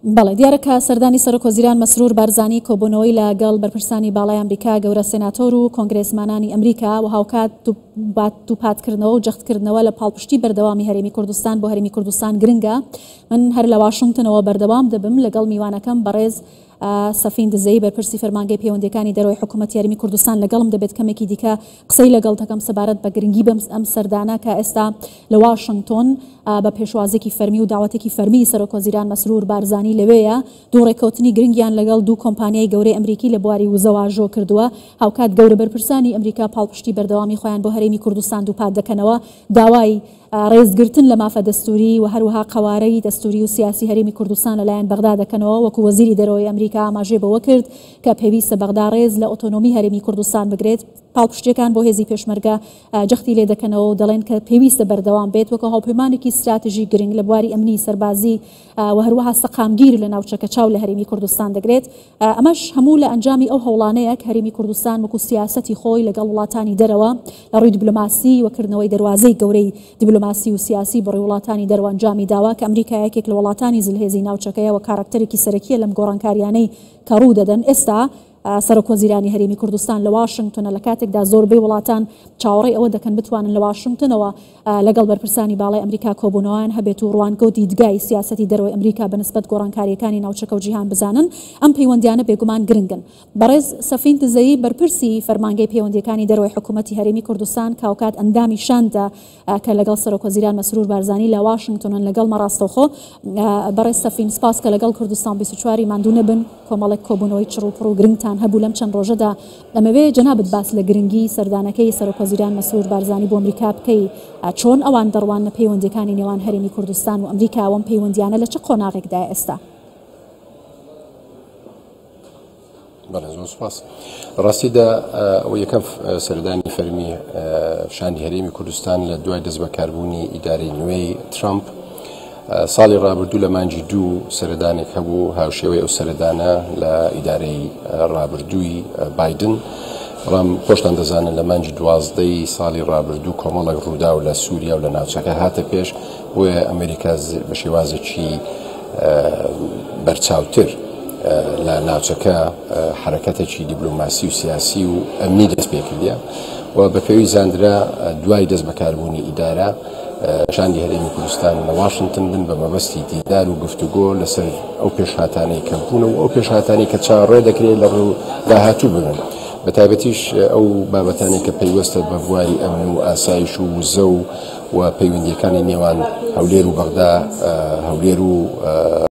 بەڵێ دیارە کە سەردانی سەرۆک وەزیران مەسرور بارزانی کۆبوونەوەی لە گەڵ بەرپرسانی باڵای ئەمریکا، گەورە سێناتۆر و کۆنگرێسمانانی ئەمریکا و هاوکات دووپاتکردنەوە و جەختکردنەوە لە پاڵپشتی بەردەوامی هەرێمی کوردستان بۆ هەرێمی کوردستان گرنگە. من هەر لە واشنگتنەوە بەردەوام دەبم لەگەڵ میوانەکەم بەڕێز سەفین دزەیی بەرپرسی فەرمانگەی پەیوەندیەکانی دەرەوەی حکوومەتی هەرێمی کوردستان لەگەڵم دەبێت کەمێکی دیکە قسەی لەگەڵ دەکەم سەبارەت بە گرنگی بەم ئەم سەردانە کە ئێستا لە واشنگتۆن بە پێشوازێکی فەرمی و داوەتێکی فەرمی سەرۆکوەزیران مەسرور بارزانی لەوێیە دوو ڕێککەوتنی گرنگیان لەگەڵ دوو کۆمپانیای گەورەی ئەمریکی لە بواری وزە واژۆ کردووە هاوکات گەورە بەرپرسانی ئەمریکا پاڵپشتی بەردەوامی خۆیان بۆ هەرێمی کوردستان دووپات دەکەنەوە داوای ڕێزگرتن لە مافە دەستووری و هەروەها قەوارەی دەستووری و سیاسی هەرێمی کوردستان لەلایەن بەغدا دەکەنەوە، وەکو وەزیری دەرەوەی ئەمریکا ئاماژەی بەوە کرد کە پێویستە بەغدا ڕێز لە ئۆتۆنۆمی هەرێمی کوردستان بگرێت. پاڵپشتییەکان بۆ هێزی پێشمەرگە جەختی لێ دەکەنەوە و دەڵێن کە پێویستە بەردەوام بێت وەکو هاوپەیمانێکی ستراتژی گرنگ لە بواری ئەمنی، سەربازی و هەروەها سەقامگیر لە ناوچەکە چاو لە هەرێمی کوردستان دەگرێت. ئەمەش هەموو لە ئەنجامی ئەو هەوڵانەیە کە هەرێمی کوردستان وەکو سیاسەتی خۆی لەگەڵ وڵاتانی دەرەوە لە ڕووی دیبلۆماسی و کردنەوەی دەروازەی گەورەی دیبلۆماسی و سیاسی بەڕووی وڵاتانی دەرەوە ئەنجامی داوە کە ئەمریکا یەکێک لە وڵاتانی زلهێزی ناوچەکەیە و کاراکتەرێکی سەرەکیە لەم گۆڕانکاریانەی کە ڕوو دەدەن ئێستا سەرۆکوەزیرانی هەرێمی کوردستان لە واشنگتنە لە کاتێکدا زۆربەی وڵاتان چاوەڕێی ئەوە دەکەن بتوانن لە واشنگتنەوە لەگەڵ بەرپرسانی باڵای ئەمریکا کۆبوونەوەیان هەبێت و ڕوانگە و دیدگای سیاسەتی دەرەوەی ئەمریکا بە نسبەت گۆڕانکارییەکانی ناوچەکە و جیهان بزانن. ئەم پەیوەندییانە بێگومان گرنگن. بەڕێز سەفین دزەیی بەرپرسی فەرمانگەی پەیوەندییەکانی دەرەوەی حکوومەتی هەرێمی کوردستان کە هاوکات ئەندامی شاندە کە لەگەڵ سەرۆکوەزیران مەسرور بارزانی لە واشنگتنن لەگەڵمە ڕاستەوخۆ. بەڕێز سەفین سپاس کە لەگەڵ کوردستان 24 ی ماندوو نەبن. کۆمەڵێک کۆبوونەوەی چڕ و پڕ و گرنگتان هەبوو لەم چەند ڕۆژەدا. دەمەوێ جەنابت باس لە گرنگی سەردانەکەی سەرۆکوەزیران مەسرور بارزانی بۆ ئەمریکا بکەی، چۆن ئەوان دەڕواننە پەیوەندییەکانی نێوان هەرێمی کوردستان و ئەمریکا و ئەم پەیوەندییانە لە چ قۆناغێکدایە ئێستا؟ بەڵێ زۆر سوپاس. ڕاستیدا ئەوە یەکەم سەردانی فەرمی شاندی هەرێمی کوردستان لە دوای دەستبەکاربوونی ئیدارەی نوێی ترامپ ساڵی ڕابردوو لە مانگی دوو سەردانێک هەبوو هاوشێوەی ئەو سەردانە لە ئیدارەی ڕابردووی بایدن بەڵام خۆشتان دەزانن لە مانگی دوازدەی ساڵی ڕابردوو کۆمەڵێک ڕووداو لە سووریا و لە ناوچەکە هاتە پێش بۆیە ئەمریکا بە شێوازێکی بەرچاوتر لە ناوچەکە حرەکەتێکی دیبلۆماسی و سیاسی و ئەمنی دەست پێکردە و بە پێوی زاندرا دوای دەست بەکاربوونی ئیدارە شاندی هەرێمی کوردستان لە واشنتن بن بە مەبەستی دیدار و گفتوگۆ لەسەر ئەو پێشهاتانەی کە بوون و ئەو پێشهاتانەی کە چاوەڕێ دەکرێت لە ڕوو داهاتوو ببن بە تایبەتیش ئەو بابەتانەی کە پەیوەستە بە بواری ئەمن و ئاسایش و وزە و و پەیوەندیەکانی نێوان هەولێر و بەغدا هەولێر و.